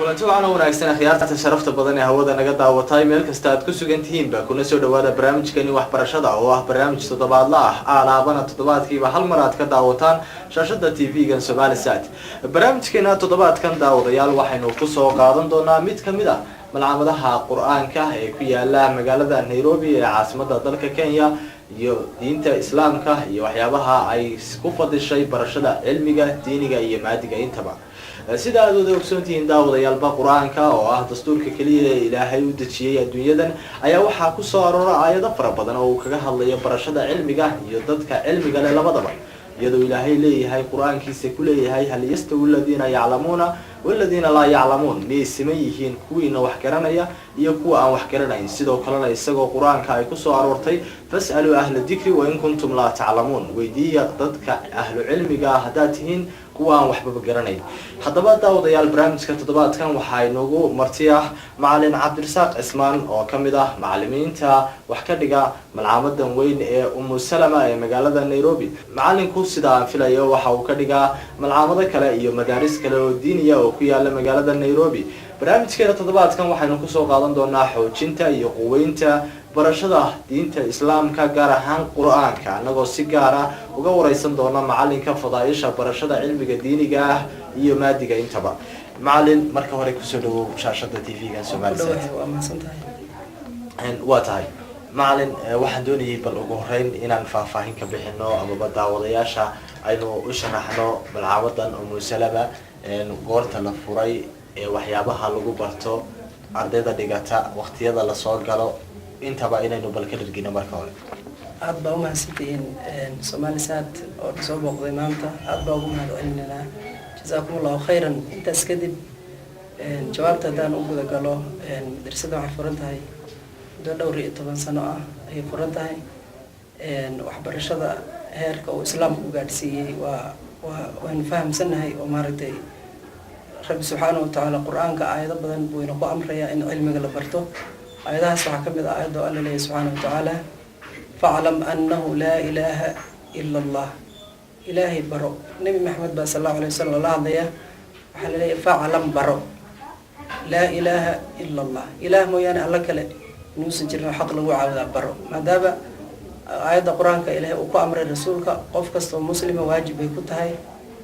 Kulanti wacan oo wanaagsan, akhyaarta sharafta badan ee hawada naga daawatay, meel kasta aad ku sugan tihiinba, kuna soo dhawaada barnaamijkani waxbarashada oo ah barnaamij toddobaadla ah, aalaabana toddobaadkiiba hal mar aad ka daawataan shaashada TV-gan Somali Sat. Barnaamijkeena toddobaadkan, daawadayaal, waxaynu kusoo qaadan doonaa mid kamid ah malcaamadaha Qur-aanka ee ku yaala magaalada Nairobi ee caasimada dalka Kenya, iyo diinta Islaamka iyo waxyaabaha ay ku fadishay barashada cilmiga diiniga iyo maadiga intaba. Sida aad wada ogsoontihiin, daawadayaalba, Qur-aanka oo ah dastuurka keliya ee Ilaahay u dejiyey adduunyadan ayaa waxaa kusoo aroora aayado fara badan oo uu kaga hadlayo barashada cilmiga iyo dadka cilmiga leh labadaba, iyadoo Ilaahay leeyahay, Qur-aankiisa ku leeyahay: "هل يستوي الذين يعلمون والذين لا يعلمون?" Miyay siman yihiin kuwiina wax garanaya iyo kuwa aan wax garanayn? Sidoo kalena isagoo Qur-aanka ay kusoo aroortay: "فاسألوا أهل الذكر وإن كنتم لا تعلمون." Weydiiya dadka ahlu cilmiga ah haddaad tihiin kuwa aan waxbaba garanayn. Haddaba, daawadayaal, barnaamijka toddobaadkan waxaa inoogu marti ah Macalin Cabdirasaaq Cismaan oo kamid ah macalimiinta wax ka dhiga malcaamadan weyn ee Umu Salama ee magaalada Nairobi. Macalinku, sida aan filayo, waxa uu ka dhigaa malcaamado kale iyo madaaris kale oo diiniya oo ku yaala magaalada Nairobi. Barnaamijkeena toddobaadkan waxaynu kusoo qaadan doonaa xoojinta iyo quweynta barashada diinta Islaamka, gaar ahaan Qur-aanka, annagoo si gaar ah uga wareysan doona macalinka fadaaisha barashada cilmiga diiniga ah iyo maadiga intaba. Macalin, marka hore kusoo dhawow shaashada TV-ga Somali. Waa mahadsantahay. Waa tahay, macalin. Waxaan doonayay bal ugu horeyn inaan faahfaahin ka bixino amaba daawadayaasha aynu u sharaxno malcaamadan Umu Salama, goorta la furay, ee waxyaabaha lagu barto, ardayda dhigata, waqtiyada lasoo galo, intaba inaynu bal ka dhargino marka hore. Aada baa umahadsantihiin Somali Sat oo nasoo booqday maanta. Aada baa ugu mahad celinaynaa, جزاكم الله خيرا. Intaas kadib, jawaabta haddaan u guda galo, madrasada waxay furan tahay muddo dhowr iyo toban sano ah ayay furan tahay. Waxbarashada heerka uu Islaamku gaadhsiiyey waa waynu fahamsannahay, oo maaragtay Rabbi subxaana wa tacaala Qur-aanka aayado badan buu ina ku amrayaa in cilmiga la barto. Aayadahaas waxaa ka mid ah aayadda oo Alla leeyahy subxaana wa tacaala: "فاعلم أنه لا إله إلا الله." Ilaahay baro. Nebi Maxamed baa sal allahu alay wasalam lala hadlaya. Waxaa la leeyahy: "فاعلم," baro, "لا إله إلا الله," Ilaah mooyaane Alla kale inuusan jirin oo xaq lagu caabudaa baro. Maadaama aayadda Qur-aanka Ilaahay uu ku amray rasuulka, qof kasta oo muslima waajib bay ku tahay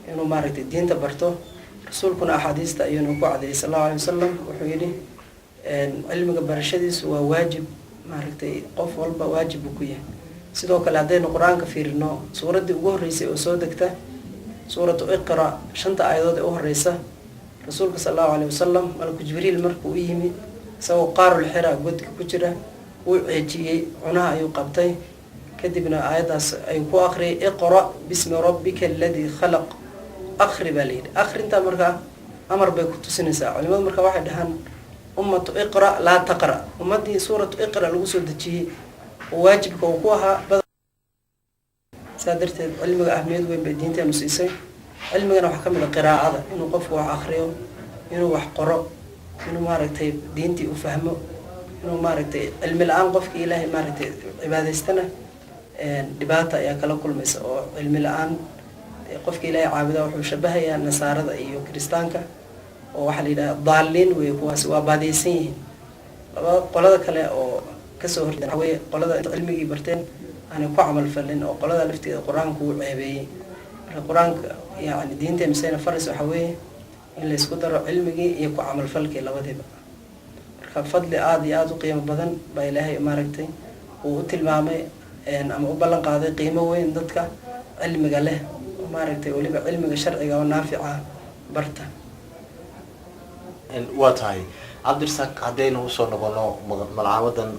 inuu maaragtay diinta barto. Rasuulkuna axaadiista ayuuna ku cadeeyay sal allahu alay wasalam. Wuxuu yidhi: cilmiga barashadiisu waa waajib, maaragtay qof walba waajib buu ku yahay. Sidoo kale, haddaynu Qur-aanka fiirino, suuraddii ugu horreysay oo soo degta, suuratu Iqra, shanta aayadood ee u horeysa, rasuulka sal allahu alayh wasalam malaku Jibriil markuu u yimi isagoo qaarul Xira, godka ku jira, wuu ceejiyey, cunaha ayuu qabtay, kadibna aayaddaas ayuu ku akriyay: "اقرأ باسم ربك الذي خلق." Akri baa la yidhi. Akrintaa markaa amar bay ku tusinaysaa. Culimadu marka waxay dhahaan: أمة اقرأ لا تقرأ. Ummaddii suuratu Iqra lagu soo dejiyey oo waajibka uu ku ahaa. Saa darteed cilmiga ahmiyad weyn bay diinteenu siisay. Cilmigana waxaa ka mid a qiraacada, inuu qofku wax akriyo, inuu wax qoro, inuu maaragtay diintii u fahmo. Inuu maaragtay cilmi la-aan qofki Ilaahay maaragtay cibaadaystana, dhibaata ayaa kala kulmaysa, oo cilmi la-aan qofka Ilaahay caabudaa wuxuu shabahayaa Nasaarada iyo Kiristaanka, oo waxaa la yidhaha daaliin wey, kuwaasi waa baadiyeysan yihiin. Laba qolada kale oo kasoo horjeeda waxa weye qolada cilmigii barteen aanay ku camal falin, oo qolada lafteeda Qur-aanku uu ceebeeyey. Marka Qur-aanka, yani diinta misena faris, waxa weeye in laysku daro cilmigii iyo ku camalfalkii labadiiba. Marka fadli aada iyo aada u qiimo badan baa Ilaahay maaragtay uu u tilmaamay ama u ballan qaaday qiimo weyn dadka cilmiga leh, oo maaragtay weliba cilmiga sharciga oo naafica barta. Waa tahay, Cabdirasaaq. Haddaynu usoo noqono malcaamadan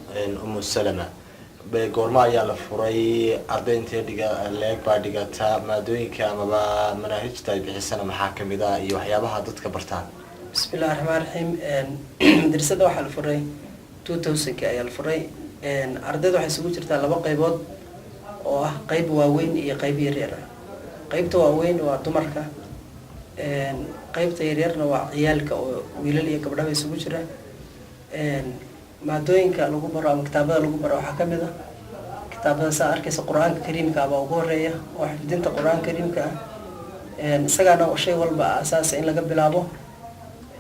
Umu Salama, goormo ayaa la furay? Arday intee dhiga leeg baa dhigata? Maadooyinka amaba manaahijta ay bixisana maxaa kamid ah, iyo waxyaabaha dadka bartaan? Bismi illahi raxmaan raxiim. Madrasada waxaa la furay 2000-ki ayaa la furay. Ardayda waxay isugu jirtaa laba qaybood, oo ah qayb waaweyn iyo qayb yaryar ah. Qaybta waaweyn waa dumarka, qaybta yaryarna waa ciyaalka, oo wiilal iyo gabdhaba isugu jira. Maadooyinka lagu baro ama kitaabada lagu baro waxaa kamid ah kitaabada saa arkaysa. Qur-aanka Kariimka ah baa ugu horeeya, oo xifdinta Qur-aanka Kariimka ah, isagaana shay walba asaasa in laga bilaabo.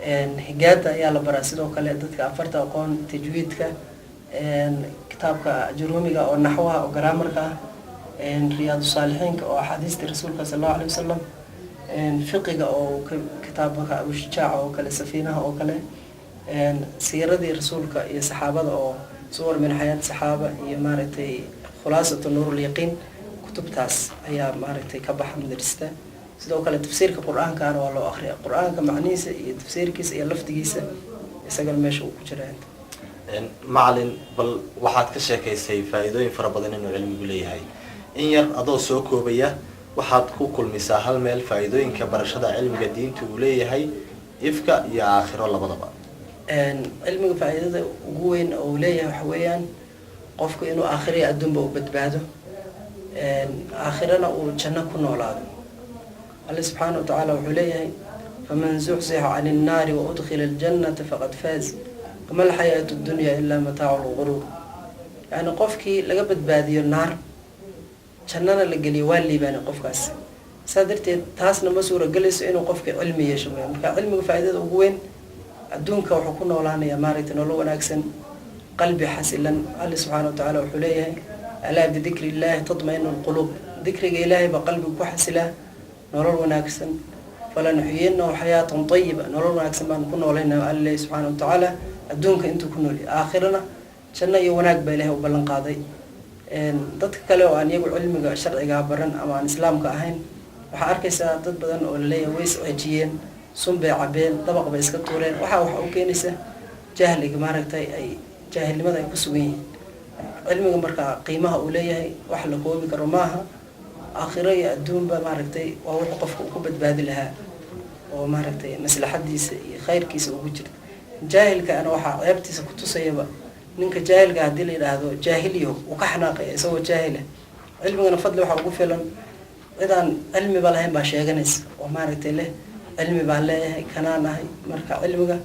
Higaada ayaa la baraa sidoo kale dadka afarta aqoon, tajwiidka, kitaabka Juruumiga oo naxwaha oo grammarka ah, Riyaadu Saalixiinka oo axaadiistii Rasuulka sal Allahu alay wasalam, fiqiga oo kitaabka Abushujaaca oo kale, Safiinaha oo kale, siiradii Rasuulka iyo saxaabada oo Suwar min Xayaat Saxaaba iyo maaragtay Khulaasatu Nuurulyaqiin. Kutubtaas ayaa maaragtay ka baxa madarista. Sidoo kale tafsiirka Qur-aankana waa loo akriya, Qur-aanka macnihiisa iyo tafsiirkiisa iyo lafdigiisa isagana meesha uu ku jira inta. Macalin, bal waxaad ka sheekaysay faa-iidooyin fara badan inuu cilmigu leeyahay. In yar adoo soo koobaya, waxaad ku kulmisaa hal meel faa-iidooyinka barashada cilmiga diinta uu leeyahay ifka iyo aakhiro labadaba. Cilmiga faa-iidada ugu weyn oo uu leeyahay waxa weeyaan qofku inuu aakhiriya adduunba u badbaado, aakhirana uu janno ku noolaado. Alle subxaana wa tacaala wuxuu leeyahay: "فمن زحزح عن النار وأدخل الجنة فقد فاز وما الحياة الدنيا إلا متاع الغرور." Yani qofkii laga badbaadiyo naar, jannana la geliyo, waa liibaanay qofkaas. Saa darteed taasna ma suuragelayso inuu qofka cilmi yeesho mooya. Marka cilmiga faa-iidada ugu weyn, adduunka wuxuu ku noolaanayaa maaragtay nolol wanaagsan, qalbi xasilan. Alle subxaana wa tacaala wuxuu leeyahay: "ألا بذكر الله تطمئن القلوب." Dikriga Ilaahay baa qalbiga ku xasilaa, nolol wanaagsan. "فلنحيينه حياة طيبة." Nolol wanaagsan baan ku noolayna, Alle leeyahy subxaana wa tacaala, adduunka intuu ku noolyahy. Aakhirana janno iyo wanaag baa Ilahay u ballan qaaday. Dadka kale oo aan iyagu cilmiga sharcigaa baran ama aan Islaamka ahayn, waxaa arkaysaa dad badan oo laleeyahay way isceejiyeen, sun bay cabeen, dabaq bay iska tuureen. Waxaa waxa u keenaysa jahliga maaragtay ay jaahilnimada ay ku sugan yihiin. Cilmiga markaa qiimaha uu leeyahay wax la koobi karo maaha. Aakhiro iyo adduunba maaragtay waa wuxuu qofka ku badbaadi lahaa oo maaragtay maslaxadiisa iyo khayrkiisa ugu jirta. Jaahilkaana waxaa ceebtiisa kutusayaba, ninka jaahilka haddii la yidhaahdo jaahiliyo, uu ka xanaaqaya isagoo jaahila. Cilmigana fadli waxaa ugu filan, cidaan cilmiba lahayn baa sheeganaysa oo maaragtay leh cilmi baan leeyahay, kanaan ahay. Marka cilmiga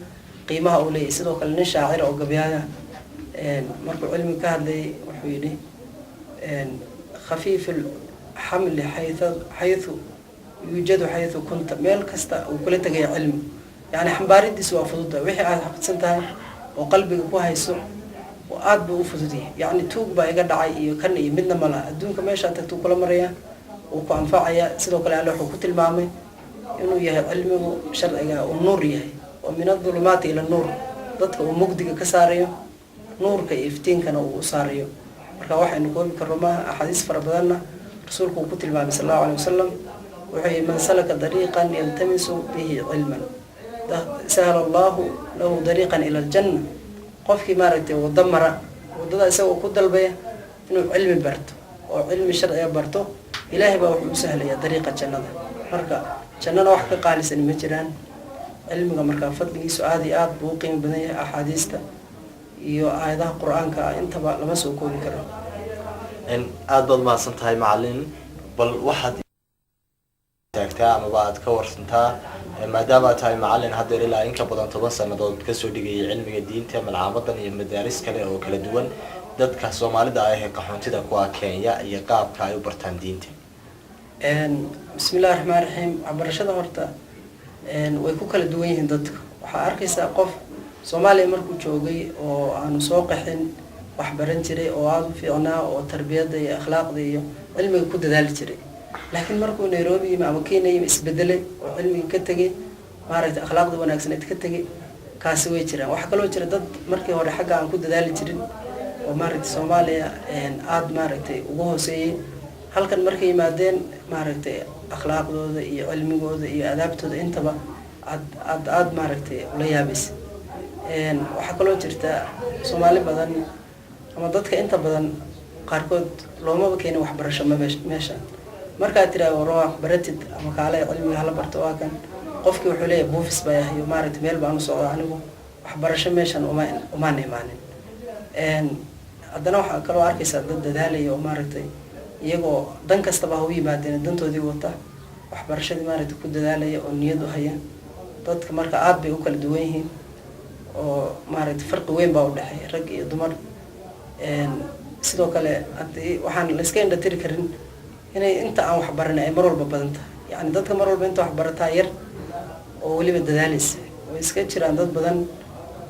qiimaha uu leeyahay, sidoo kale nin shaacira oo gabyaaya markuu cilmiga ka hadlayay wuxuu yidhi: "خفيف الحمل حيث يوجد حيث كنت." Meel kasta uu kula tegaya cilmi, yani xambaaridiisu waa fududahay. Wixii aad xafidsan tahay oo qalbiga ku hayso oo aada buu u fudud yahay. Yacni tuug baa iga dhacay iyo kan iyo midna ma laha. Adduunka meeshaa tagtuu kula maraya, uu ku anfacaya. Sidoo kale Alle wuxuu ku tilmaamay inuu yahay cilmigu sharciga uu nuur yahay oo "من الظلمات إلى النور", dadka uu mugdiga ka saarayo, nuurka iyo iftiinkana uu u saarayo. Marka waxaynu koobi karno maaha. Axaadiis fara badanna Rasuulku uu ku tilmaamay sal Allahu alay wasalam. Wuxuu yihi: "من سلك طريقا يلتمس به علما سهل الله له طريقا إلى الجنة." Qofkii maaragtay waddo mara, waddada isagoo ku dalbaya inuu cilmi barto oo cilmi sharciga barto, Ilaahay baa wuxuu u sahlayaa dariiqa jannada. Marka jannana wax ka qaalisan ma jiraan. Cilmiga markaa fadligiisu aada iyo aada buu u qiimo badan yahay. Axaadiista iyo aayadaha Qur-aanka ah intaba lama soo koobi karo. Aada baad mahadsan tahay, macalin. Bal waxaad taagtaa amaba aad ka warsantaa, maadaama aad tahay macalin haddeer ilaa in ka badan 10 sanadood kasoo dhigayay cilmiga diinta malcaamadan iyo madaaris kale oo kala duwan, dadka Soomaalida ah ee qaxoontida kuwa Kenya iyo qaabka ay u bartaan diinta. Bismi Illahi raxmaan raxiim. Waxbarashada horta way ku kala duwan yihiin dadka. Waxaa arkaysaa qof Soomaaliya markuu joogay oo aanu soo qaxin wax baran jiray oo aada u fiicnaa oo tarbiyadda iyo akhlaaqda iyo cilmiga ku dadaali jiray, laakiin markuu Nairobi yimi ama Kenya yimi isbedelay oo cilmiga ka tegay, maaragtay akhlaaqda wanaagsaneed ka tegay. Kaasi way jiraan. Waxaa kaloo jira dad markii hore xagga aan ku dadaali jirin oo maaragtay Soomaaliya aada maaragtay ugu hooseeyey, halkan markay yimaadeen maaragtay akhlaaqdooda iyo cilmigooda iyo adaabtooda intaba aad aad aada maaragtay ula yaabaysa. Waxaa kaloo jirta Soomaali badan ama dadka inta badan qaarkood loomaba keenin waxbarasho ma meesha. Markaad tiraa war wax baratid ama kaale cilmiga hala barto, waa kan qofkii wuxuu leeyahay buufis baa yahay, maaragtay meel baan u socda, anigu waxbarasho meeshan uma umaan imaanin. Haddana waxaa kaloo arkaysaa dad dadaalaya oo maaragtay iyagoo dan kastaba ha u yimaadeen dantoodii wata, waxbarashadii maaragtay ku dadaalaya oo niyad u haya. Dadka marka aada bay u kala duwan yihiin oo maaragtay farqi weyn baa udhexeeya rag iyo dumar. Sidoo kale hadii waxaan la iska indhatiri karin inay inta aan waxbaran ay mar walba badan tahay, yani dadka mar walba inta waxbarataa yar oo weliba dadaalaysa. Way iska jiraan dad badan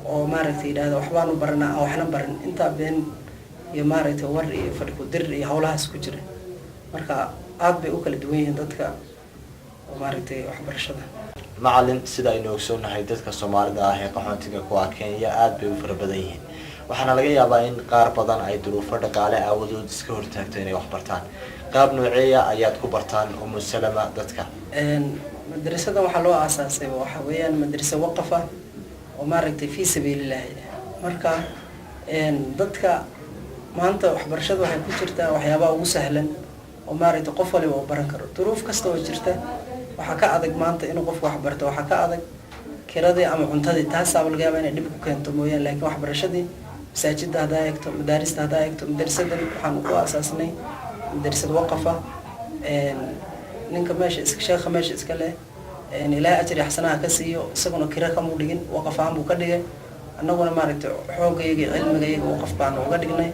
oo maaragtay yidhahda waxbaanu baranaa, aan waxna baran, intaa been iyo maaragtay war iyo fadhi ku dir iyo howlahaas ku jira. Marka aada bay u kala duwan yihiin dadka oo maaragtay waxbarashada. Macalin, sida aynu ogsoonahay, dadka Soomaalida ah ee qaxoontiga ku ah Kenya aada bay u fara badan yihiin. Waxaana laga yaabaa in qaar badan ay duruufo dhaqaale aawadood iska hortaagto inay wax bartaan. Qaab nooceeya ayaad ku bartaan Umu Salama dadka? Madrasadan waxaa loo aasaasay waxa weeyaan madrasa waqaf ah oo maaragtay fii sabiilillaahi. Marka dadka maanta waxbarashada waxay ku jirtaa waxyaabaha ugu sahlan oo maaragtay qof waliba uu baran karo. Duruuf kasta oo jirta, waxaa ka adag maanta inuu qofku wax barto, waxaa ka adag kiradii ama cuntadii. Taasaaba laga yaaba inay dhib ku keento mooyaane, laakiin waxbarashadii masaajida haddaa eegto, madaarista haddaa eegto, madrasadan waxaan ku aasaasnay madrasad waqafa. Ninka meesha iska, sheekha meesha iska leh, Ilaahay ajri xasanaha ka siiyo, isaguna kira kamuu dhigin, waqaf ahaan buu ka dhigay. Annaguna maaragtay xoogayga iyo cilmigayaga waqaf baanu uga dhignay.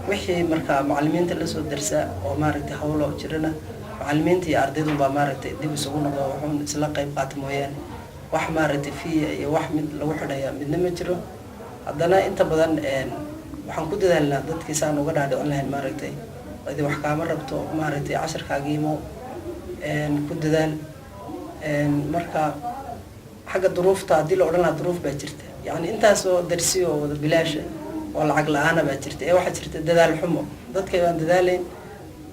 Wixii markaa macalimiinta lasoo darsaa oo maaragtay hawlo jirana, macalimiinta iyo ardaydunbaa maaragtay dib isugu noqdo, wuxuun isla qayb qaata mooyaane, wax maaragtay fiya iyo wax mid lagu xidhaya midna ma jiro. Haddana inta badan waxaan ku dadaalnaa dadkii saan uga dhaadhicin lahayn maaragtay cidi wax kaama rabto, maaragtay casharkaagiimo ku dadaal. Marka xagga duruufta haddii la odhan lahaa, duruuf baa jirta, yacni intaasoo darsi oo wada bilaasha oo lacag la-aana baa jirta. Ee waxaa jirta dadaal xumo, dadka baan dadaalayn.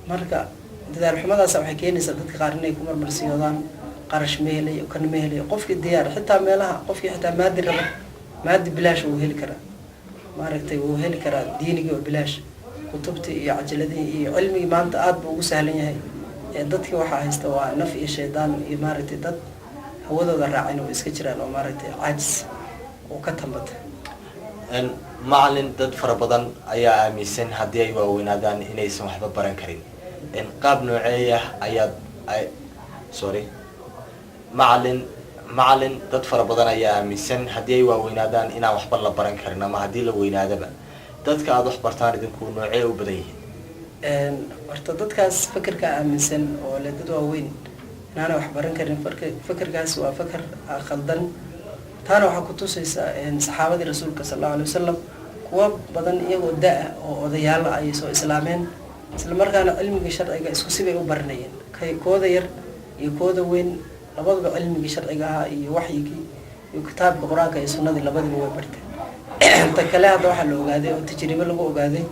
Marka dadaal xumadaas waxay keenaysaa dadka qaar inay ku marmarsiyoodaan qarash ma helayo, kan ma helayo. Qofkii diyaar xitaa meelaha, qofkii xitaa maadi raba, maadi bilaash wuu heli karaa, maaragtay wuu heli karaa diinigii oo bilaash, kutubtii iyo cajaladihii iyo cilmigii maanta aada buu ugu sahlan yahay. Dadkii waxaa haysta waa naf iyo shaydaan iyo maaragtay dad hawadooda raacin way iska jiraan oo maaragtay caajis uu ka tambata. Macalin, dad fara badan ayaa aaminsan haddii ay waaweynaadaan inaysan waxba baran karin. Qaab nooceeya ayaad, sorry macalin, macalin, dad fara badan ayaa aaminsan haddii ay waaweynaadaan inaan waxba la baran karin, ama haddii la weynaadaba. Dadka aada wax bartaan idinku noocee u badan yihiin? Horta dadkaas fekerka aaminsan oo le dad waaweyn inaanay wax baran karin, fekerkaas waa feker khaldan. Taana waxaa kutusaysaa saxaabadii Rasuulka sal Allahu alay wasalam, kuwo badan iyagoo da-a oo odayaala ayay soo islaameen, isla markaana cilmigii sharciga isku sibay u baranayeen. Kay kooda yar iyo kooda weyn labaduba cilmigii sharciga ahaa iyo waxyigii iyo kitaabka Qur-aanka iyo sunnadii labadiba way barteen. Ta kale, hadda waxaa la ogaaday oo tajribe lagu ogaaday,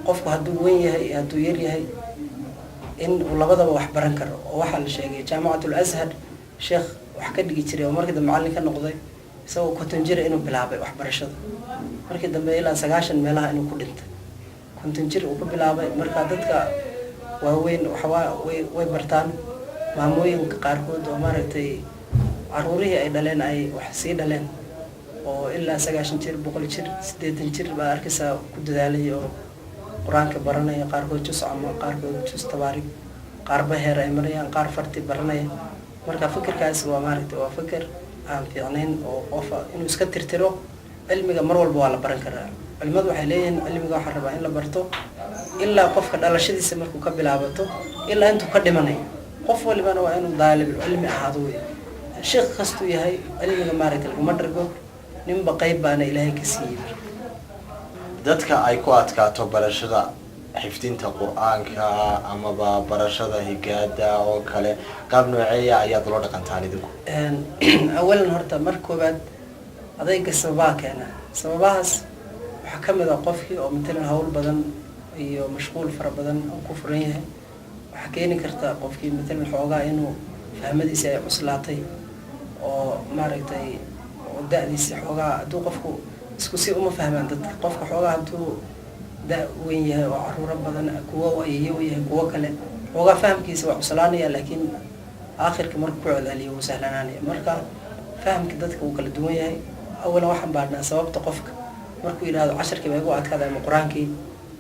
qofku hadduu weyn yahay iyo hadduu yar yahay in uu labadaba wax baran karo. Oo waxaa la sheegay Jaamacatul Azhar sheekh wax ka dhigi jiray oo markii dambe macallin ka noqday, isagoo 50 jira inuu bilaabay waxbarashada, markii dambe ilaa 90 meelaha inuu ku dhintay, 50 jir uu ka bilaabay. Marka dadka waaweyn waxawaa way bartaan. Maamooyinka qaarkood oo maaragtay caruurihii ay dhaleen ay wax sii dhaleen oo ilaa 90 jir, 100 jir, 80 jir baa arkaysaa ku dadaalay oo Qur-aanka baranaya, qaarkood jus ama qaarkood jus tabaarig, qaarba heer ay marayaan, qaar farti baranaya. Marka fikirkaas waa maaragtay waa fikir aan fiicnayn oo qofa inuu iska tirtiro. Cilmiga mar walba waa la baran karaa. Culimadu waxay leeyihiin cilmiga waxaa rabaa in la barto ilaa qofka dhalashadiisa markuu ka bilaabato ilaa intuu ka dhimanayo. Qof walibana waa inuu daalibul cilmi ahaado wey, sheekh kastuu yahay. Cilmiga maaragtay laguma dhargo, ninba qayb baana Ilaahay ka siiyey. Marka Dadka ay ku adkaato barashada xifdinta Qur-aanka amaba barashada higaada oo kale, qaab nooceeya ayaad ula dhaqantaan idinku? Awalan horta mar koobaad adayga sababaha keena. Sababahaas waxaa ka mid a qofkii oo matalan hawl badan iyo mashquul fara badan oo ku furan yahay. Waxaa keeni karta qofkii matalan xoogaa inuu fahmadiisi ay cuslaatay oo maaragtay oo da-diisi xoogaa. Hadduu qofku isku si uma fahmaan dadka, qofka xoogaa hadduu da weyn yahay oo caruuro badan, kuwo ayeeyo u yahay, kuwo kale, xoogaa fahamkiisa waa cuslaanaya, laakiin aakhirka markuu ku celceliyo wuu sahlanaanaya. Marka fahamka dadka wuu kala duwan yahay. Awalan waxaan baadhnaa sababta qofka markuu yidhahdo casharkii baa igu adkaada ama Qur-aankii,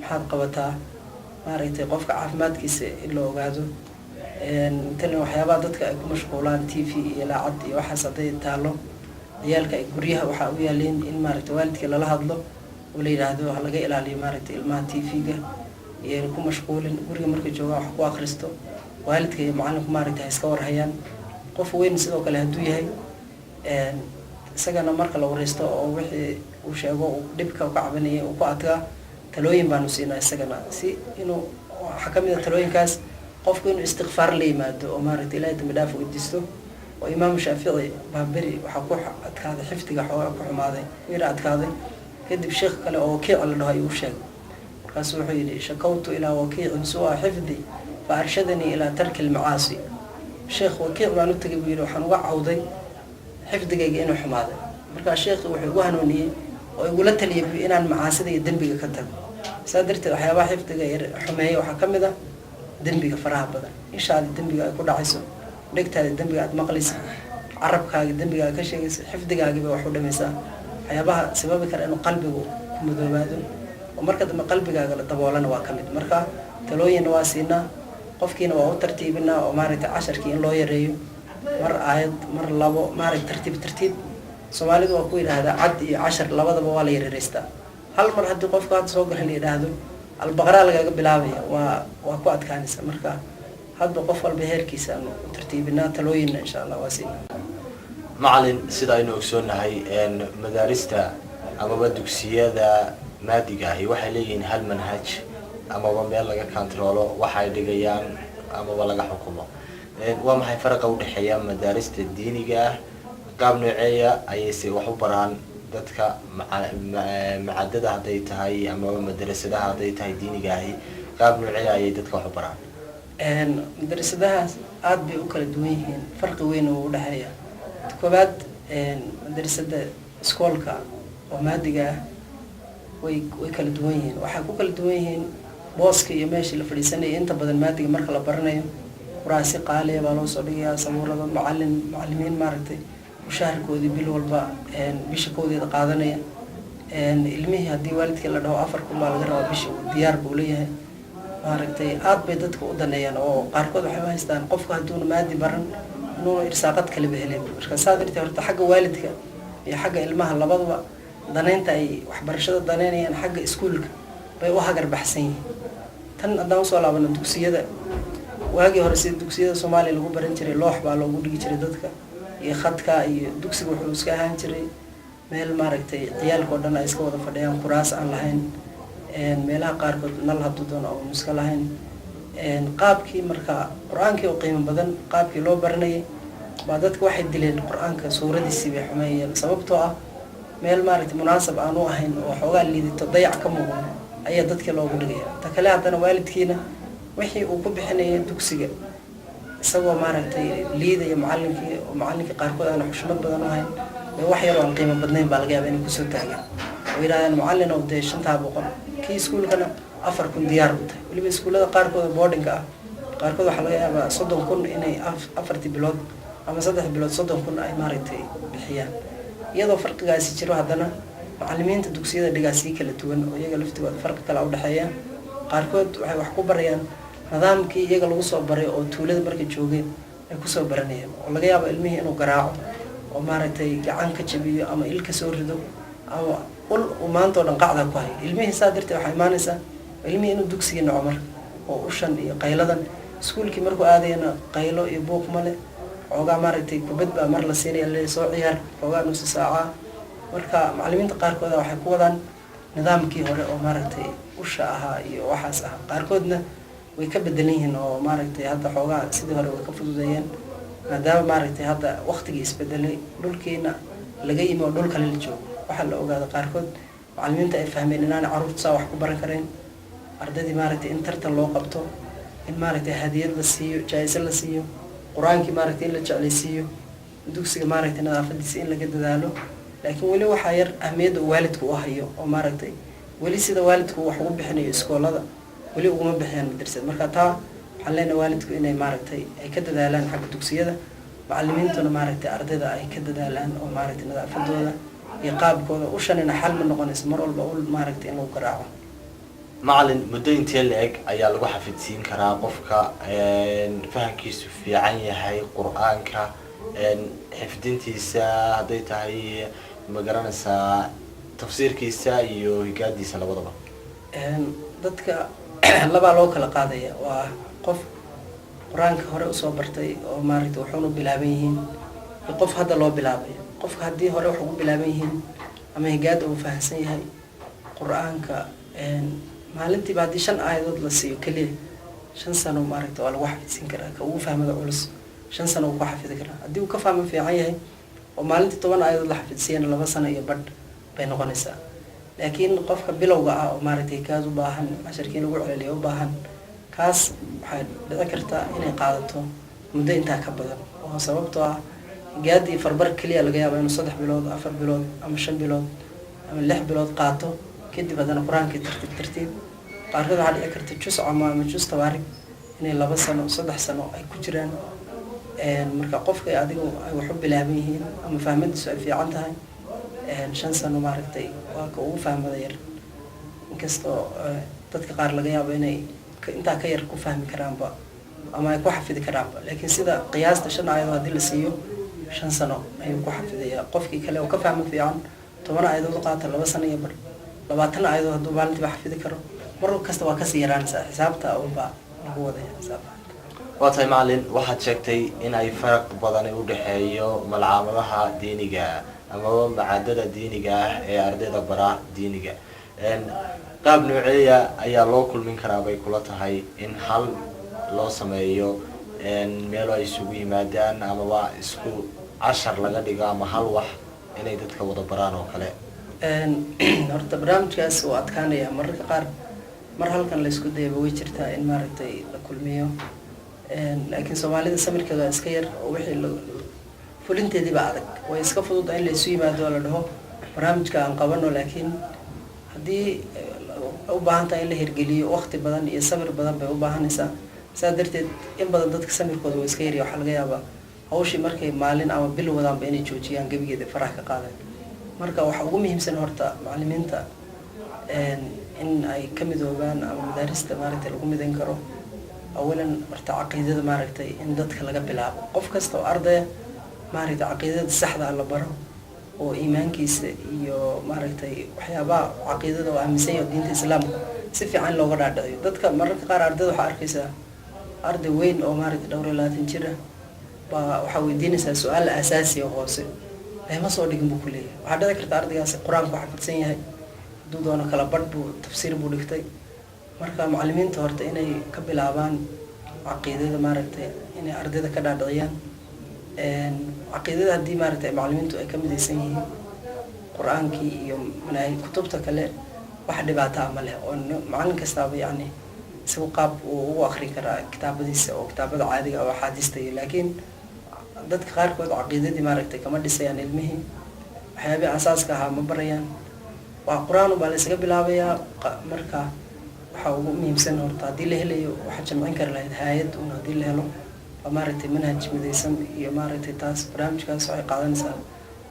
maxaad qabataa? Maaragtay qofka caafimaadkiisa in la ogaado, matalan waxyaabaha dadka ay ku mashquulaan, TV iyo laacad iyo waxaas hadday taalo, ciyaalka ay guryaha waxaa u yaaleen, in maaragtay waalidka lala hadlo oo la yidhaahdo ha laga ilaaliyo maaragtay ilmaha TV-ga iyo ku mashquulin. Guriga markay joogaan wax ku akhristo, waalidka iyo macalinku maaragtay ha iska warhayaan. Qof weyn sidoo kale hadduu yahay. Isagana marka la wareysto oo wixii uu sheego uu dhibka ka cabanayay uu ku adkaa, talooyin baanu siinaa isagana si inuu, waxaa kamid a talooyinkaas qofku inuu istikfaar la yimaado oo maaragtay Ilahay dambi dhaaf weydiisto. Oo Imaamu Shaafici baa beri waxaa ku adkaaday xifdiga, xoogaa ku xumaaday, ku yara adkaaday. Kadib sheekh kale oo Wakiic la dhaho ayuu u sheegay. Markaasu wuxuu yidhi: "شكوت إلى وكيع سوء حفظي فأرشدني إلى ترك المعاصي." Sheekh Wakiic baan u tegay, buu yidhi, waxaan uga cawday xifdigayga inuu xumaaday. Markaa sheekhi wuxuu igu hanuuniyey oo igula taliyay, buu, inaan macaasida iyo dembiga ka tago. Saa darteed waxyaabaha xifdiga yar xumeeya waxaa ka mid ah dembiga faraha badan. Ishaadi dembiga ay ku dhacayso, dhegtaada dembiga aad maqlaysa, carabkaaga dembiga aad ka sheegaysa, xifdigaagiiba wax u dhamaysaa. Waxyaabaha sababi kara inuu qalbigu ku madoobaado oo marka dambe qalbigaaga la daboolana waa ka mid. Marka talooyinna waa siinaa, qofkiina waa u tartiibinaa oo maaragtay casharkii in loo yareeyo, mar aayad, mar labo, maaragtay tartiib tartiib. Soomaalidu waa ku yidhaahdaa cad iyo cashar labadaba waa la yareereystaa. Hal mar haddii qofka hadda soo gala la yidhaahdo Albaqraa lagaga bilaabaya, waa ku adkaanaysa. Marka hadba qof walba heerkiisa aanu u tartiibinaa, talooyinna insha Allah waa siinaa. Macalin, sida aynu ogsoonahay, madaarista amaba dugsiyada maadiga ahi waxay leeyihiin hal manhaj amaba meel laga controlo waxay dhigayaan amaba laga xukumo. Waa maxay faraqa udhexeeya madaarista diiniga ah? Qaab nooceeya ayayse wax u baraan dadka macadada hadday tahay amaba madarasadaha hadday tahay diiniga ahi? Qaab nooceeya ayay dadka wax u baraan? Madrasadahaas aada bay u kala duwan yihiin, farqi weyn oo udhexeeya. Koowaad, madrasada iskoolka oo maadiga ah way kala duwan yihiin. Waxay ku kala duwan yihiin booska iyo meeshii la fadhiisanayay. Inta badan maadiga marka la baranayo, kuraasi qaaliya baa loo soo dhigayaa, sabuurado, macalimiin maaragtay mushaharkoodii bil walba bisha kowdeeda qaadanaya. Ilmihii haddii waalidkii la dhaho 4,000 baa laga rabaa bisha, diyaar buu leeyahay. Maaragtay aada bay dadka u daneeyaan oo qaarkood waxay u haystaan qofka hadduuna maadi baran inuuna irsaaqad kaleba helin. Marka saa darteed horta xagga waalidka iyo xagga ilmaha labadaba daneynta ay waxbarashada daneynayaan xagga iskuulka bay u hagar baxsan yihiin. Tan haddaan usoo laabano dugsiyada, waagii hore sida dugsiyada Soomaaliya lagu baran jiray, loox baa loogu dhigi jiray dadka iyo khadka, iyo dugsiga wuxuu iska ahaan jiray meel maaragtay ciyaalka oo dhan ay iska wada fadhiyaan, kuraas aan lahayn, meelaha qaarkood nal hadduu doono oo iska lahayn. Qaabkii marka Qur-aankii oo qiimo badan qaabkii loo baranayay baa dadka waxay dileen Qur-aanka, suuradiisii bay xumeeyeen, sababtoo ah meel maaragtay munaasab aan u ahayn oo xoogaa liidito, dayac ka muuqdo ayaa dadkii loogu dhigaya. Ta kale haddana waalidkiina wixii uu ku bixinayay dugsiga, isagoo maaragtay liidaya macalinkii, oo macalinkii qaarkood aan xushmad badan u hayn, wax yaroo aan qiimo badnayn baa laga yaaba inay kusoo taagaan oo yidhahdaan macallin oo dee 500, kii iskuulkana 4,000 diyaar u tahay. Weliba iskuullada qaarkooda boardingka ah qaarkood waxaa laga yaabaa 30,000 inay afartii bilood ama 3 bilood 30,000 ay maaragtay bixiyaan. Iyadoo farqigaasi jiro, haddana macalimiinta dugsiyada dhigaa sii kala duwan oo iyaga laftigooda farqi kale udhexeeya. Qaarkood waxay wax ku barayaan nidaamkii iyaga lagu soo baray oo tuulada markay joogeen ay kusoo baranayeen, oo laga yaabo ilmihii inuu garaaco oo maaragtay gacan ka jabiyo ama il ka soo rido ama ul uu maanta oo dhan qacda ku hayo ilmihii. Saa darteed waxaa imaanaysaa ilmihii inuu dugsigii naco marka oo ushan iyo qayladan. Iskuulkii markuu aadayana qaylo iyo buuq male, xoogaa maaragtay kubad baa mar la siinaya, le soo ciyaar xoogaa nusi saaca. Marka macalimiinta qaarkooda waxay ku wadaan nidaamkii hore oo maaragtay usha ahaa iyo waxaas ahaa. Qaarkoodna way ka bedelan yihiin oo maaragtay hadda xoogaa sidii hore way ka fududeeyeen, maadaama maaragtay hadda waktigii isbedelay, dhulkiina laga yimi oo dhul kale la joogo. Waxaa la ogaada qaarkood macalimiinta ay fahmeen inaanay carruurta saa wax ku baran kareen. Ardaydii maaragtay in tartan loo qabto, in maaragtay hadiyad la siiyo, jaa-iso la siiyo, Qur-aankii maaragtay in la jeclaysiiyo, dugsiga maaragtay nadaafadiisa in laga dadaalo. Laakiin weli waxaa yar ahmiyadda uu waalidku u hayo oo maaragtay weli sida waalidku wax ugu bixinayo iskoolada weli uguma bixiyaan madrasad. Marka taa waxaan leenahay waalidku inay maaragtay ay ka dadaalaan xagga dugsiyada, macalimiintuna maaragtay ardayda ay ka dadaalaan oo maaragtay nadaafadooda iyo qaabkooda. Ushanina xal ma noqonayso mar walba ul maaragtay in lagu garaaco. Macalin, muddo intee la-eg ayaa lagu xafidsiin karaa qofka fahamkiisu fiican yahay Qur-aanka xifdintiisa, hadday tahay ma garanaysaa tafsiirkiisa iyo higaadiisa labadaba? Dadka labaa loo kala qaadaya. Waa qof Qur-aanka hore usoo bartay oo maaragtay wuxuuna bilaaban yihiin, iyo qof hadda loo bilaabayo. Qofka haddii hore wax ugu bilaaban yihiin ama higaada uu fahamsan yahay Qur-aanka, maalintiiba haddii shan aayadood la siiyo keliya, 5 sano maaragta waa lagu xafidsiin karaa. Ka ugu fahmada culus 5 sano uu ku xafidi karaa. Haddii uu ka fahmo fiican yahay oo maalintii 10 aayadood la xafidsiiyana, 2 sano iyo badh bay noqonaysaa. Laakiin qofka bilowga ah oo maaragtay kaas u baahan casharkii in lagu celceliyo u baahan, kaas waxay dhici kartaa inay qaadato muddo intaa ka badan, oo sababtoo ah higaadii farbar keliya laga yaaba inuu 3 bilood, 4 bilood ama 5 bilood ama 6 bilood qaato. Kadib haddana Qur-aankii tartiib tartiib. Qaarkood waxaa dhici karta jus cama ama jus tabaarig inay 2 sano, 3 sano ay ku jiraan. Marka qofka adigu ay wax u bilaaban yihiin ama fahmadiisu ay fiican tahay, 5 sano maaragtay waa ka ugu fahmada yar, inkastoo dadka qaar laga yaabo inay intaa ka yar ku fahmi karaanba ama ay ku xafidi karaanba. Laakiin sida qiyaasta, shan aayadood haddii la siiyo, 5 sano ayuu ku xafidayaa. Qofkii kale oo ka fahmo fiican, 10 aayadood u qaata 2 sano iyo bar. 20 aayadood hadduu maalintiiba xafidi karo, mar kasta waa kasii yaraanaysaa. Xisaabta unbaa lagu wadaya xisaab. Waa tahay macalin. Waxaad sheegtay in ay faraq badani u dhexeeyo malcaamadaha diiniga amaba macaadada diiniga ah ee ardayda bara diiniga. Qaab nooceeya ayaa loo kulmin karaa bay kula tahay in hal loo sameeyo meelo ay isugu yimaadaan amaba isku cashar laga dhigo ama hal wax inay dadka wada baraan oo kale? Horta barnaamijkaas wuu adkaanaya mararka qaar. Mar halkan laysku dayaba way jirtaa in maaragtay la kulmiyo, laakiin Soomaalida samirkeeda waa iska yar oo wixii fulinteediiba adag. Way iska fududa in laysu yimaado oo la dhaho barnaamijka aan qabano, laakiin haddii u baahan tahay in la hirgeliyo, waqti badan iyo samir badan bay u baahanaysaa. Saas darteed in badan dadka samirkooda waa iska yarya. Waxaa laga yaabaa hawshii markay maalin ama bil wadaanba inay joojiyaan, gebigeeda faraha ka qaadeen. Marka waxaa ugu muhiimsan horta macalimiinta in ay ka midoobaan ama madaarista maaragtay lagu midayn karo. Awalan horta caqiidada maaragtay in dadka laga bilaabo, qof kasta oo ardaya maaragtay caqiidada saxda ah la baro oo iimaankiisa iyo maaragtay waxyaabaha caqiidada oo aaminsan yahay diinta Islaamka si fiican looga dhaadhiciyo dadka. Mararka qaar ardayda waxaa arkaysaa arday weyn oo maaragtay dhowr iyo labaatan jir ah baa waxaa weydiinaysaa su-aal asaasi oo hoose, lama soo dhigin buu kuleeyahay. Waxaa dhici karta ardaygaasi Qur-aanku xafidsan yahay, hadduu doono kala badh buu tafsiir buu dhigtay. Marka macalimiinta horta inay ka bilaabaan caqiidada, maaragtay inay ardayda ka dhaadhiciyaan caqiidada. Haddii maaragtay macalimiintu ay ka midaysan yihiin Qur-aankii iyo manaahi kutubta kale, wax dhibaataa ma leh, oo macalin kastaaba yacni isagu qaab uu ugu akrin karaa kitaabadiisa oo kitaabada caadiga oo axaadiista iyo. Laakiin dadka qaarkood caqiidadii maaragtay kama dhisayaan ilmihii, waxyaabihii asaaska ahaa ma barayaan, waa Qur-aan baa la isaga bilaabayaa. Marka waxaa ugu muhiimsan horta haddii la helayo waxaa jamcin kari lahayd hay-ad un haddii la helo, waa maaragtay manhaj midaysan iyo maaragtay taas. Barnaamijkaas waxay qaadanaysaa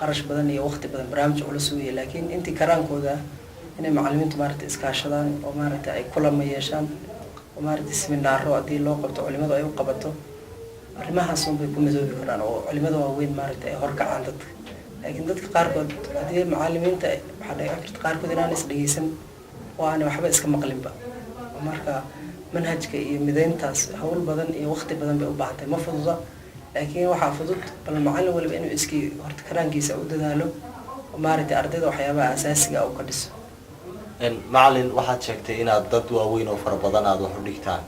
qarash badan iyo waqti badan, barnaamij culus weeye. Laakiin intii karaankooda ah inay macalimiintu maaragtay iskaashadaan oo maaragtay ay kulama yeeshaan oo maaragtay seminaaro haddii loo qabto, culimadu ay u qabato, arrimahaas un bay ku midoobi karaan oo culimada waaweyn maaragtay ay horkacaan dadka. Laakiin dadka qaarkood haddii macalimiinta, waxaa dhici karta qaarkood inaan is dhegeysan oo aanay waxba iska maqlinba. Marka manhajka iyo mideyntaas hawl badan iyo waqti badan bay u baahantahay, ma fududa. Laakiin waxaa fudud bal macallin waliba inuu iskii horta karaankiisa u dadaalo oo maaragtay ardayda waxyaabaha asaasiga u ka dhiso. Macalin, waxaad sheegtay inaad dad waaweyn oo fara badan aada wax u dhigtaan.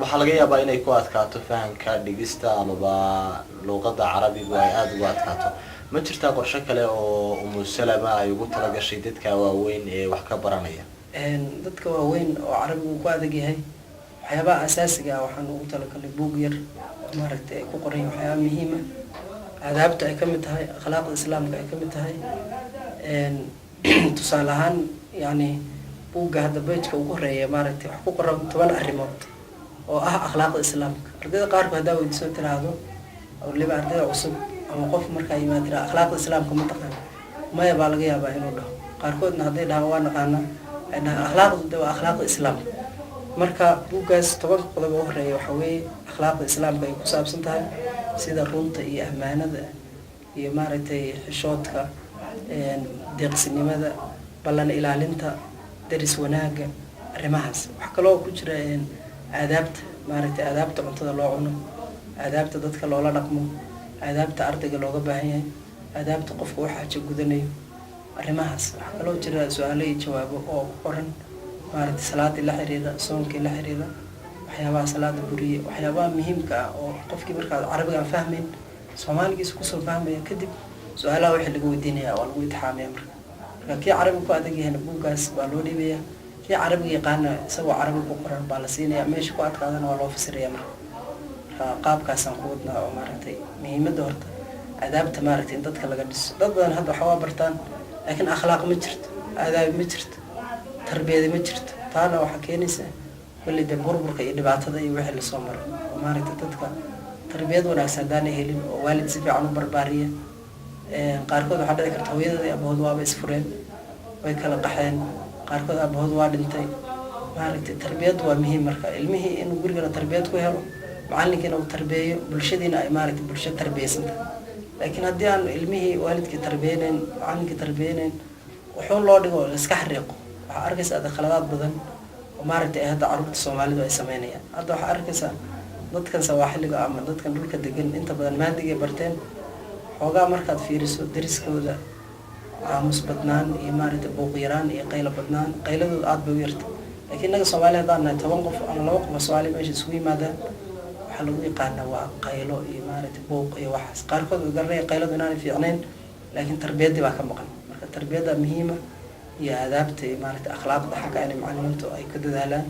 Waxaa laga yaabaa inay ku adkaato fahamka dhigista amaba luuqada Carabigu ay aada ugu adkaato. Ma jirtaa qorshe kale oo Umu Salama ay ugu talagashay dadka waaweyn ee wax ka baranaya? Dadka waaweyn oo Carabigu ku adag yahay, waxyaabaha asaasiga ah waxaan ugu talagalnay buug yar oo maaragtay ay ku qoran waxyaaba muhiima, aadaabta ay kamid tahay, akhlaaqda Islaamka ay kamid tahay. Tusaale ahaan, yani buugga hadda page-ka ugu horeeya maaragtay wax ku qoran 10 arrimood oo ah akhlaaqda Islaamka. Ardayda qaarkood haddaa weydiisoo tiraahdo, waliba ardayda cusub ama qof markaa yimaad tiraa "Akhlaaqda Islaamka ma taqaan?" "Maya" baa laga yaabaa inuu dhaho. Qaarkoodna hadday dhahaan "Waa naqaanaa" ay dhahaan "Akhlaaqdu de waa akhlaaqda Islaamka." Marka buuggaas 10-ka qodob ugu horeeya waxaa weeye akhlaaqda Islaamka ay ku saabsan tahay, sida runta iyo ammaanada iyo maaragtay xishoodka, deeqsinimada, ballan ilaalinta, daris wanaaga, arrimahaas. Waxaa kaloo ku jira aadaabta, maaragtay aadaabta cuntada loo cuno, aadaabta dadka loola dhaqmo, aadaabta ardayga looga baahan yahay. Aadaabta qofka uu xaajo gudanayo, arrimahaas. Waxaa kaloo jira su-aalo iyo jawaabo oo ku qoran, maaragtay, salaadii la xiriira, soonkii la xiriira, waxyaabaha salaada buriye, waxyaabaha muhiimka ah oo qofkii markaad Carabiga aan fahmayn Soomaaligiisa kusoo fahmaya. Kadib su-aalaha wixii laga weydiinaya waa lagu itixaamaya. Marka kii Carabiga ku adag yahayna buuggaas baa loo dhiibaya, kii Carabiga yaqaana isagoo Carabiga ku qoran baa la siinaya, meesha ku adkaadana waa loo fasiraya. Marka qaabkaasaan ku wadnaa oo, maaragtay, muhiimadda horta adaabta, maaragtay, in dadka laga dhiso. Dad badan hadda waxa waa bartaan, laakiin akhlaaq ma jirto, aadaabi ma jirto, tarbiyadi ma jirto. Taana waxaa keenaysa kulli dee burburka iyo dhibaatada iyo wixii lasoo maray oo, maaragtay, dadka tarbiyad wanaagsan haddaanay helin oo waalid si fiican u barbaariya. Qaarkood waxaa dhici karta hooyadooda iyo abahood waaba isfureen, way kala qaxeen, qaarkood aabahood waa dhintay. Maaragtay, tarbiyaddu waa muhiim. Marka ilmihii inuu gurigana tarbiyad ku helo, macalinkiina uu tarbiyeeyo, bulshadiina ay, maaragtay, bulsho tarbiyeysanta. Laakiin haddii aan ilmihii waalidkii tarbiyeyneyn, macalinkii tarbiyeyneyn, wuxuun loo dhigo laiska xariiqo, waxaa arkaysa ada khaladaad badan oo, maaragtay, ay hadda carruurta Soomaalidu ay sameynayaan. Hadda waxaa arkaysaa dadkan sawaaxiliga ama dadkan dhulka degan inta badan maadigay barteen. Xoogaa markaad fiiriso dariskooda, aamus badnaan iyo, maaragtay, buuq yaraan iyo qaylo badnaan, qayladooda aada bay u yarta. Laakiin innaga Soomaaliya haddaan nahay, 10 qof ama laba qof oo Soomaaliya meesha isugu yimaadaan, waxaa lagu yaqaanaa waa qaylo iyo, maaragtay, buuq iyo waxaas. Qaarkood way garanaya qayladu inaanay fiicnayn, laakiin tarbiyaddii baa ka maqan. Marka tarbiyadda muhiima iyo aadaabta iyo, maaragtay, akhlaaqda xagga inay macalimiintu ay ku dadaalaan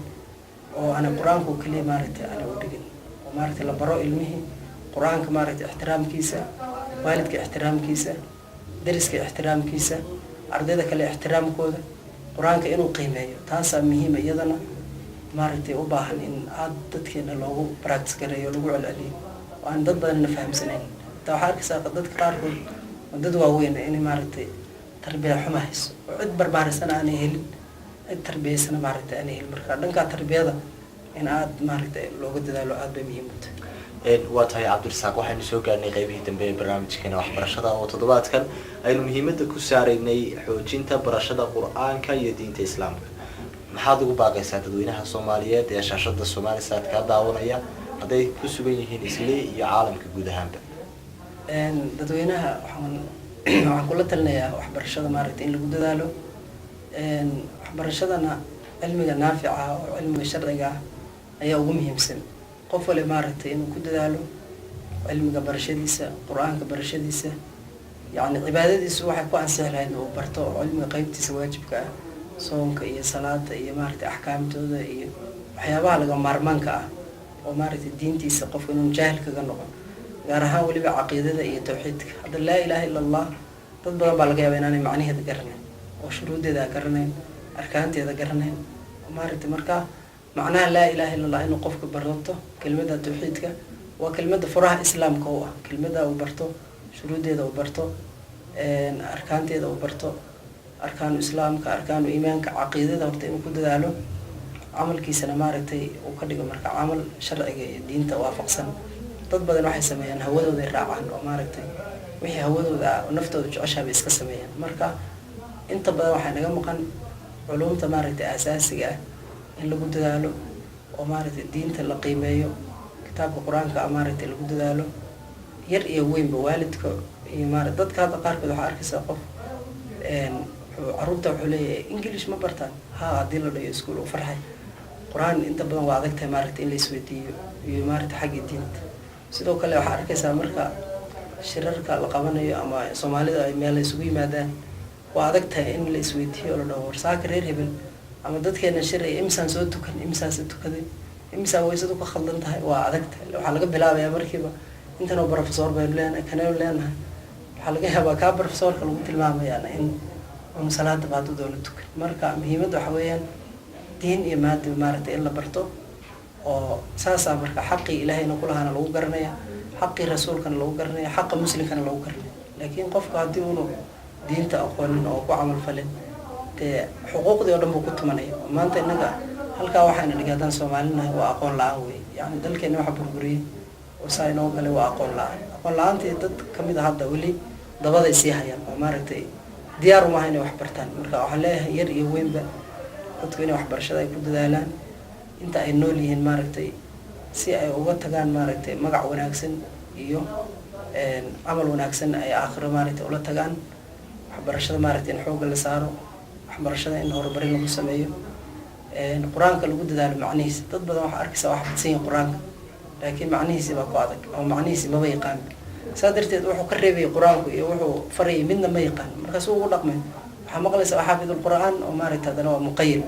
oo aanay Qur-aanku keliya, maaragtay, aanay u dhigin oo, maaragtay, la baro ilmihii Qur-aanka, maaragtay, ixtiraamkiisa, waalidka ixtiraamkiisa, dariska ixtiraamkiisa, ardayda kale ixtiraamkooda, Qur-aanka inuu qiimeeyo. Taasaa muhiima iyadana, maaragtay, u baahan in aada dadkeena loogu practice gareeyo, lagu celceliyo oo aan dad badanna fahamsanayn. Hataa waxaa arkaysaa dadka qaarkood oo dad waaweyn inay, maaragtay, tarbiya xuma hayso oo cid barbaarisana aanay helin, cid tarbiyaysana, maaragtay, aanay helin. Marka dhankaa tarbiyada in aada, maaragtay, looga dadaalo aada bay muhiim u tahay. Waa tahay, Cabdirasaaq. Waxaynu soo gaarnay qeybihii dambe ee barnaamijkeena waxbarashada oo toddobaadkan aynu muhiimadda ku saaraynay xoojinta barashada Qur-aanka iyo diinta Islaamka. Maxaad ugu baaqaysaa dadweynaha Soomaaliyeed ee shaashada Somalisat kaa daawanaya, hadday ku sugan yihiin Islii iyo caalamka guud ahaanba? Dadweynaha waxaan kula talinayaa waxbarashada, maaragtay, in lagu dadaalo. Waxbarashadana cilmiga naafica ah oo cilmiga sharciga ah ayaa ugu muhiimsan. Qof wali, maaragtay, inuu ku dadaalo cilmiga barashadiisa, Qur-aanka barashadiisa, yacni cibaadadiisu waxay ku ansixi lahayd uu barto oo cilmiga qeybtiisa waajibka ah, soonka iyo salaada iyo, maaragtay, axkaamtooda iyo waxyaabaha laga maarmaanka ah oo, maaragtay, diintiisa qofka inuu jaahil kaga noqon, gaar ahaan weliba caqiidada iyo tawxiidka. Hadda laa ilaaha ila Allah dad badan baa laga yaaba inaanay macnaheeda garanayn oo shuruuddeeda garanayn, arkaanteeda garanayn, maaragtay. Marka macnaha laa ilaha illa Allah inuu qofka barto, kelmadda tawxiidka waa kelmadda furaha Islaamka u ah, kelmadda uu barto, shuruuddeeda uu barto, arkaanteeda uu barto, arkaanu Islaamka, arkaanu iimaanka, caqiidada horta inuu ku dadaalo, camalkiisana, maaragtay, uu ka dhigo marka camal sharciga iyo diinta waafaqsan. Dad badan waxay sameeyaan hawadooday raacaan oo, maaragtay, wixii hawadooda ah oo naftooda jeceshaa bay iska sameeyaan. Marka inta badan waxaa naga maqan culumta, maaragtay, aasaasiga ah in lagu dadaalo oo, maaragtay, diinta la qiimeeyo, kitaabka Qur-aanka ah, maaragtay, lagu dadaalo, yar iyo weynba, waalidka iyo maara dadka. Hadda qaarkood waxaa arkaysaa qof wuxuu carruurta wuxuu leeyahay, "English ma bartaan?" Ha, haddii la dhayo iskuul uu farxay. Qur-aan inta badan waa adag tahay, maaragtay, in la isweydiiyo iyo, maaragtay, xagga diinta. Sidoo kale waxaa arkaysaa marka shirarka la qabanayo ama Soomaalida ay meel isugu yimaadaan, waa adag tahay in la isweydiiyo oo la dhaho, "Warsaaka reer hebel ama dadkeena shiray, imisaan soo tukan, imisaase tukaday, imisaan weysadu ka khaldan tahay?" Waa adag tahay. Waxaa laga bilaabayaa markiiba, "Intanoo professor baynu leenahay, kanaynu leenahay." Waxaa laga yaabaa kaa professorka lagu tilmaamayaana in un salaada baadudoo la tukan. Marka muhiimadda waxa weeyaan diin iyo maadiba, maaragtay, in la barto oo saasaa marka xaqii Ilaahayna kulahaana lagu garanaya, xaqii Rasuulkana lagu garanaya, xaqa muslimkana lagu garanaya. Laakiin qofku haddii uunu diinta aqoonin oo ku camal falin, dee xuquuqdii oo dhan buu ku tumanaya. Maanta innaga halkaa waxayna dhigay haddaan Soomaalinahay waa aqoon la-aan wey. Yani dalkeena waxa burburiyey oo saa inoo galay waa aqoon la-aan. Aqoon la-aantii dad kamid a hadda weli dabaday sii hayaan oo, maaragtay, diyaar umaha inay wax bartaan. Marka waxaan leeyahay yar iyo weynba dadku inay waxbarashada ay ku dadaalaan inta ay nool yihiin, maaragtay, si ay uga tagaan, maaragtay, magac wanaagsan iyo Camal wanaagsan ay aakhiro maaragtay ula tagaan. Waxbarashada maaragtay in xoogga la saaro, waxbarashada in horumarin lagu sameeyo, Qur-aanka lagu dadaalo macnihiisa. Dad badan waxaa arkaysa wax xafidsan yihin Qur-aanka, laakiin macnihiisi baa ku adag ama macnihiisi maba yaqaan. Saa darteed wuxuu ka reebayay Qur-aanku iyo wuxuu farayay midna ma yaqaan. Markaas ugu dhaqmay. Waxaa maqlaysa waa xaafidul Qur-aan oo maaragtay haddana waa muqayil.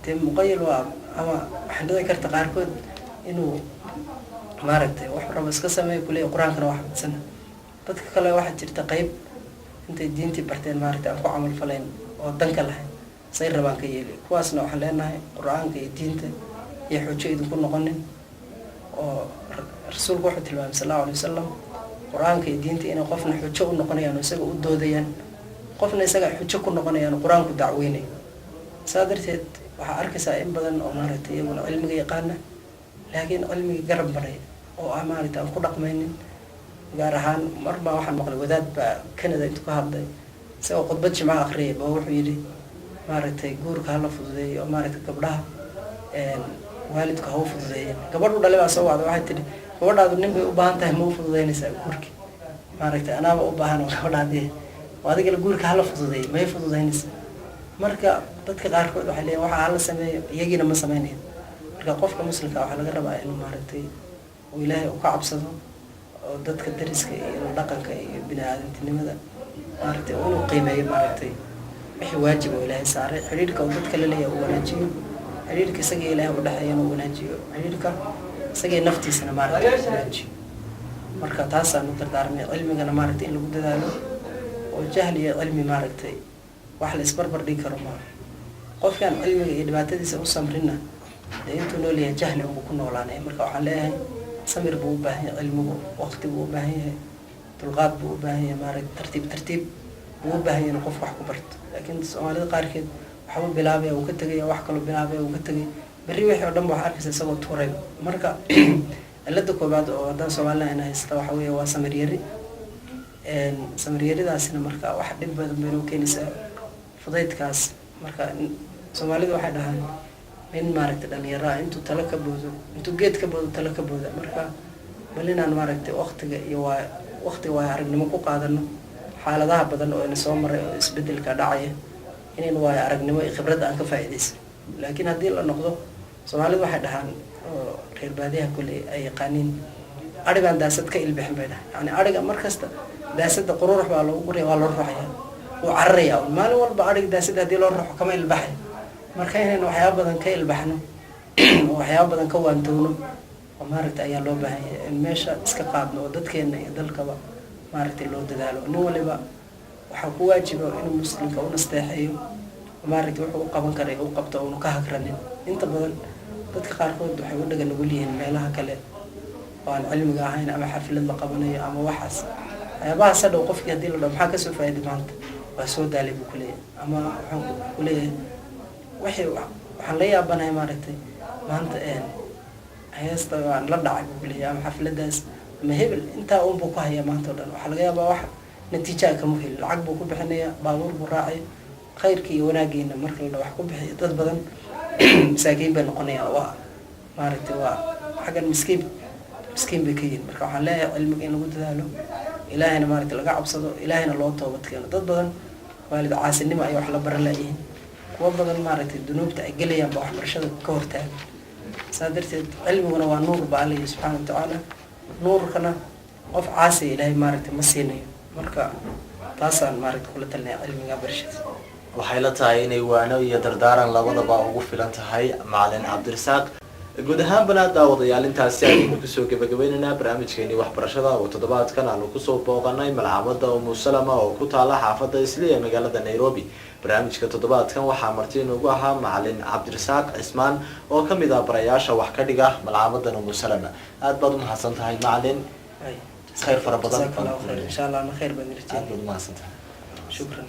Dee muqayil waa ama waxaan dhici karta qaarkood inuu maaragtay wax rabo iska sameeyo, kuleeya Qur-aankana waa xafidsana. Dadka kale waxaa jirta qeyb intay diintii barteen maaragtay aan ku camal falayn oo danka lahayn, say rabaan ka yeeli. Kuwaasna waxaan leenahay, Qur-aanka iyo diinta iyo xujo idinku noqonin. Oo Rasuulku wuxuu tilmaamay, sal Allahu alay wasalam, Qur-aanka iyo diinta inay qofna xujo u noqonayaan oo isaga u doodayaan, qofna isaga xujo ku noqonayaan oo Qur-aanku dacweynayo. Saa darteed waxaa arkaysaa in badan oo maaragtay iyaguna cilmiga yaqaana, laakiin cilmiga garab maray oo ah maaragtay aan ku dhaqmaynin. Gaar ahaan mar baa waxaan maqlay wadaad baa Canada intuu ka hadlay, isagoo khudbad Jimca akhriyay ba wuxuu yidhi, maaragtay, guurka hala fududeeyo oo maaragtay gabdhaha waalidku ha u fududeeyeen. Gabadhu dhale baa soo wacda, waxay tidhi, "Gabadhaadu nin bay u baahan tahay, ma u fududeynaysaa guurki? Maaragtay, anaaba u baahan oo gabadhaadii adigala guurka hala fududeeyo, may fududeynaysaa?" Marka dadka qaarkood waxay leeyihin waxaa hala sameeyo, iyagiina ma sameynayo. Marka qofka Muslimka waxaa laga rabaa inuu maaragtay uu Ilaahay u ka cabsado oo dadka dariska iyo dhaqanka iyo bini aadantinimada maaragtay inuu qiimeeyo, maaragtay wixii waajib oo Ilaahay saaray, xidhiidhka uu dadka la leeyahay uu wanaajiyo, xidhiidhka isaga Ilaahay udhexeeyana uu wanaajiyo, xidhiidhka isaga naftiisana maaragtay uu wanaajiyo. Marka taasaan u dardaarmay. Cilmigana maaragtay in lagu dadaalo oo jahli iyo cilmi maaragtay wax la isbarbar dhigi karo maaha. Qofkaan cilmiga iyo dhibaatadiisa u samrinna, dee intuu nool yahay jahli unbuu ku noolaanaya. Marka waxaan leeyahay, samir buu u baahan yahay cilmigu, waqti buu u baahan yahay, dulqaad buu u baahan yahay, maaragtay tartiib tartiib buu u baahan yahay inuu qof wax ku barto. Laakiin Soomaalida qaarkeed waxbuu bilaabaya, wuu ka tegaya, wax kaloo bilaabaya, wuu ka tegay, berri wixii oo dhan ba waxaa arkaysa isagoo tuuray. Marka cilada koobaad oo haddaan Soomaalina ina haysta waxa weeye waa samir yari. Samir yaridaasina marka wax dhib badan bay noo keenaysaa, fudaydkaas. Marka Soomaalidu waxay dhahaan, nin maaragtay dhalinyaro ah intuu talo ka boodo, intuu geed ka boodo talo ka booda. Marka bal inaan maaragtay waqtiga iyo waa waqtiga waayo aragnimo ku qaadano xaaladaha badan oo ina soo maray oo isbedelka dhacaya, inaynu waayo aragnimo iyo khibrad aan ka faa'iidaysan. Laakiin haddii la noqdo, Soomaalidu waxay dhahaan oo reer baadiyaha kolley ay yaqaaniin, "Arigaan daasad ka ilbixin," bay dhahay. Yani ariga markasta daasada qururux baa lagu guraya, waa loo ruxaya, wuu cararaya maalin walba. Ariga daasada haddii loo ruxo kama ilbaxay. Marka inaynu waxyaaba badan ka ilbaxno oo waxyaaba badan ka waantowno oo maaragtay ayaa loo baahan yahay, in meesha iska qaadno oo dadkeena iyo dalkaba maaragtay loo dadaalo. Nin waliba waxaa ku waajiba inuu Muslimka u nasteexeeyo, maaragtay wuxuu u qaban karay u qabto, uunu ka hagranin. Inta badan dadka qaarkood waxay u dhaga nugul yihiin meelaha kale oo aan cilmiga ahayn, ama xaflad la qabanayo ama waxaas, waxyaabahaas. Hadhow qofkii haddii la dhaho, "Maxaa kasoo faa'iday maanta?" "Waa soo daalay," buu kuleeyahay, ama waxaan kuleeyahay, wixii waxaan la yaabanahay maaragtay maanta heesta waan la dhacay, buu kuleeyahay, ama xafladaas ama hebel intaa unbuu ku hayaa maanta o dhan. Waxaa laga yaabaa wax natiijaa kama helin. Lacag buu ku bixinaya, baabuur buu raacay. Khayrkii iyo wanaagiina marka la dhaho wax ku bixiyo, dad badan masaakiin bay noqonayaan. Waa maaragtay waa xaggan miskiin miskiin bay ka yihin. Marka waxaan leeyahay, cilmiga in lagu dadaalo, Ilaahayna maaragtay laga cabsado, Ilaahayna loo toobad keeno. Dad badan waalid caasinimo ay wax la baran laayihiin, kuwo badan maaragtay dunuubta ay gelayaan ba waxbarashada ka hortaagan. Saa darteed cilmiguna waa nuur ba Alla yihi subxaana watacaala. Nuurkana qof caasiya Ilaahay maaragtay ma siinayo. Marka taasaan maaragtay kula talinaya cilmiga barashadiisa. Waxay la tahay inay waano iyo dardaaran labadaba ugu filan tahay macalin Cabdirasaaq. Guud ahaanbana daawadayaal, intaasi ayaynu kusoo gebagabaynaynaa barnaamijkeenii waxbarashada oo toddobaadkan aanu kusoo booqanay malcamada Umusalama oo ku taala xaafadda Isli ee magaalada Nairobi. Barnaamijka toddobaadkan waxaa marti inugu ahaa macalin Cabdirasaaq Cismaan oo kamid ah barayaasha wax ka dhiga malcamadan Umusalama. Aad baad umahadsan tahay, macalin. Khayr fara badan. Jazaak Allahu khayr, insha Allah na khayr baan Aad rajeynaya. baad umahadsan tahay. Shukran.